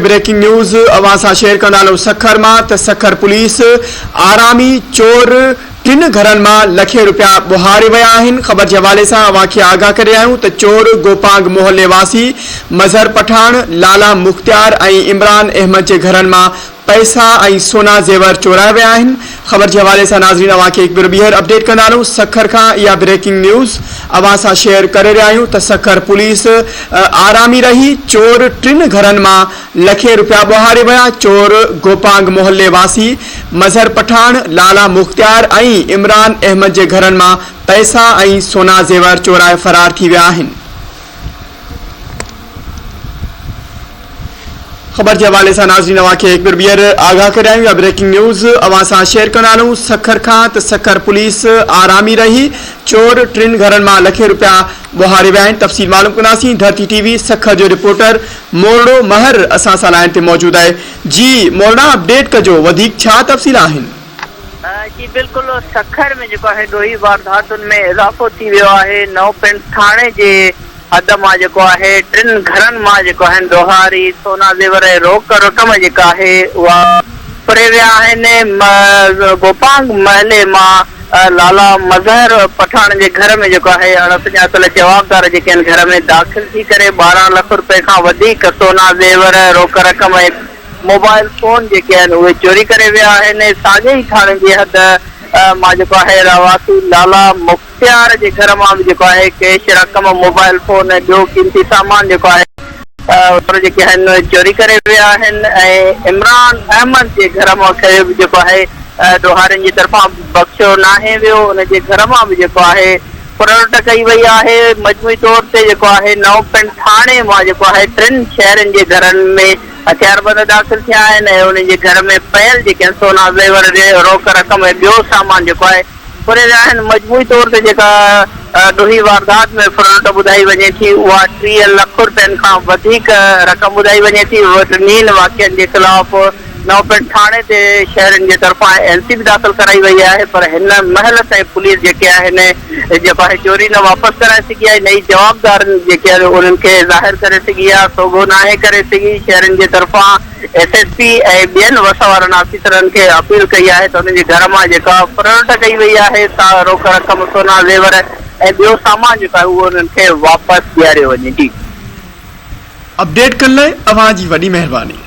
Breaking news اوهان سان share ڪندا هلون سکر مان ته سکر پوليس آرامي چور ٽن گهرن مان لکين روپيا ٻهاري ويا آهن خبر جي حوالي سان اوهان کي آگاهه ڪري رهيا آهيون ته چور گوپانگ محلي واسي مظهر پٺاڻ، لالا مختيار ۽ عمران احمد جي گهرن مان پئسا ۽ سونا زيور چورائي ويا آهن خبر جي حوالي سان ناظرين اوهان کي هڪ ڀيرو ٻيهر اپڊيٽ ڪندا هلون سکر کان اها بريڪنگ نيوز اوهان سان شيئر ڪري رهيا آهيون ته سکر پوليس آرامي رهي چور ٽن گهرن مان لکين روپيا ٻهاري ويا چور گوپانگ محلي واسي مظهر پٺاڻ، لالا مختيار ۽ عمران احمد جي گهرن مان پئسا ۽ سونا زيور چورائي فرار ٿي ويا آهن. خبر جي حوالي سان ناظرين اوهان کي هڪ ڀيرو ٻيهر آگاهه ڪري آهيون يا بريڪنگ نيوز اوهان سان شيئر ڪندا هلون سکر کان ته سکر پوليس آرامي رهي چور ٽن گهرن مان لکين روپيا ٻوهاري ويا آهن تفصيل معلوم ڪنداسين ڌرتي ٽي وي سکر جو رپورٽر مورڙو مهر اسان سان لائين تي موجود آهي جي مورڙا اپڊيٽ ڪجو وڌيڪ ڇا تفصيل آهن. جي بلڪل سکر ۾ جيڪو آهي ڏوهي وارداتن ۾ اضافو ٿي ويو آهي نئون پنڊ ٿاڻي جي حد مان جيڪو آهي ٽن گهرن مان جيڪو آهن ڏوهاري سونا زيور ۽ روڪ رقم جيڪا آهي اها ڦري ويا آهن گوپانگ محلي مان لالا مظهر پٺاڻ جي گهر ۾ جيڪو آهي اڻ سڃاتل جوابدار جيڪي آهن گهر ۾ داخل ٿي ڪري 12 لک روپين کان وڌيڪ سونا زيور روڪ رقم ۽ موبائل فون جيڪي آهن اهي چوري ڪري ويا آهن ساڳئي ئي ٿاڻي جي حد مان جيڪو آهي رهواسي لالا مختيار جي گهر مان به جيڪو آهي ڪيش رقم، موبائل فون ۽ ٻيو قيمتي سامان جيڪو آهي اهي جيڪي آهن چوري ڪري ويا آهن ۽ عمران احمد جي گهر مان کي به جيڪو آهي ڏوهارين جي طرفان بخشيو ناهي ويو ان جي گهر مان به جيڪو آهي ڦرلٽ ڪئي وئي آهي مجموعي طور تي جيڪو آهي نئون پنڊ ٿاڻي مان جيڪو آهي ٽن شهرين جي گهرن ۾ هٿياربند داخل ٿيا آهن ۽ انهن جي گهر ۾ پيل جيڪي سونا زيور روڪ رقم ۽ ٻيو سامان جيڪو آهي ڦري ويا آهن، مجموعي طور تي جيڪا ڏوهي واردات ۾ ڦرلٽ ٻڌائي وڃي ٿي اها 30 لک رپين کان وڌيڪ رقم ٻڌائي وڃي ٿي، ٽنهين واقعن جي خلاف نئون پنڊ ٿاڻي تي شهرين جي طرفان اين سي به داخل ڪرائي وئي آهي پر هن مهل تائين پوليس جيڪي آهن جيڪو آهي چوري نه واپس ڪرائي سگهي آهي نه ئي جوابدارن جيڪي آهن انهن کي ظاهر ڪري سگهي آهي سوگهو ناهي ڪري سگهي شهرين جي طرفان ايس ايس پي ۽ ٻين وس وارن آفيسرن کي اپيل ڪئي آهي ته انهن جي گهر مان جيڪا ڦرلٽ ڪئي وئي آهي سا روڪ رقم، سونا زيور ۽ ٻيو سامان جيڪو آهي اهو انهن کي واپس ڏياريو وڃي. جي. اپڊيٽ ڪرڻ لاء اوهان جي وڏي مهرباني.